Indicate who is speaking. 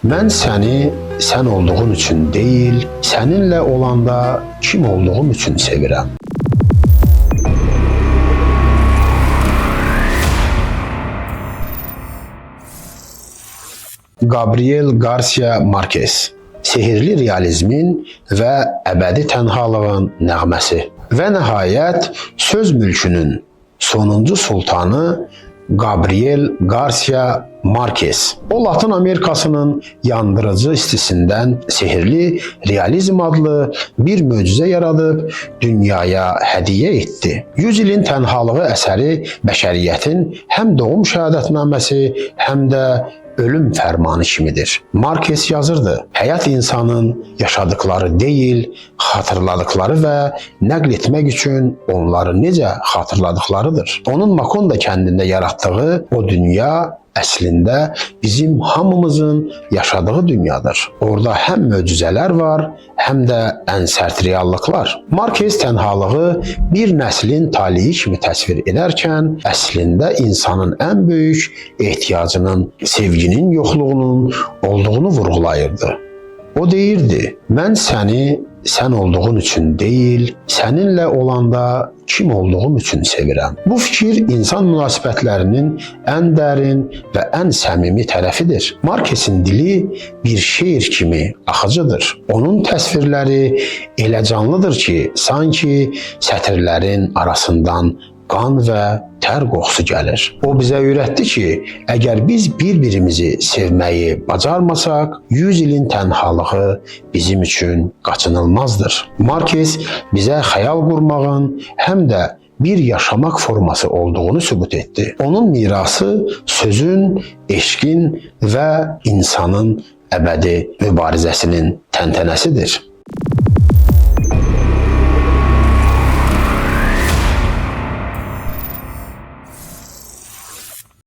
Speaker 1: Mən səni sən olduğun üçün deyil, səninlə olanda kim olduğum üçün sevirəm. Gabriel Garcia Marquez, sehirli realizmin və əbədi tənhalığın nəğməsi. Və nəhayət, söz mülkünün sonuncu sultanı Gabriel Garcia Marquez. O, Latın Amerikasının yandırıcı istisindən sehirli realizm adlı bir möcüzə yaradıb dünyaya hədiyyə etdi. 100 ilin tənhalığı əsəri bəşəriyyətin həm doğum şəhadətnaməsi, həm də ölüm fərmanı kimidir. Marquez yazırdı: "Həyat insanın yaşadıkları deyil, xatırladıkları və nəql etmək üçün onları necə xatırladıklarıdır." Onun Makonda kəndində yaratdığı o dünya əslində bizim hamımızın yaşadığı dünyadır. Orada həm möcüzələr var, həm də ən sərt reallıqlar. Marquez tənhalığı bir nəslin taleyi kimi təsvir edərkən, əslində insanın ən böyük ehtiyacının sevginin yoxluğunun olduğunu vurğulayırdı. O deyirdi: "Mən səni sən olduğun üçün deyil, səninlə olanda kim olduğum üçün sevirəm." Bu fikir insan münasibətlərinin ən dərin və ən səmimi tərəfidir. Marquezin dili bir şeir kimi axıcıdır. Onun təsvirləri elə canlıdır ki, sanki sətirlərin arasından qan və tər qoxusu gəlir. O bizə öyrətdi ki, əgər biz bir-birimizi sevməyi bacarmasaq, 100 ilin tənhalığı bizim üçün qaçınılmazdır. Marquez bizə xəyal qurmağın həm də bir yaşamaq forması olduğunu sübut etdi. Onun mirası sözün, eşqin və insanın əbədi mübarizəsinin təntənəsidir.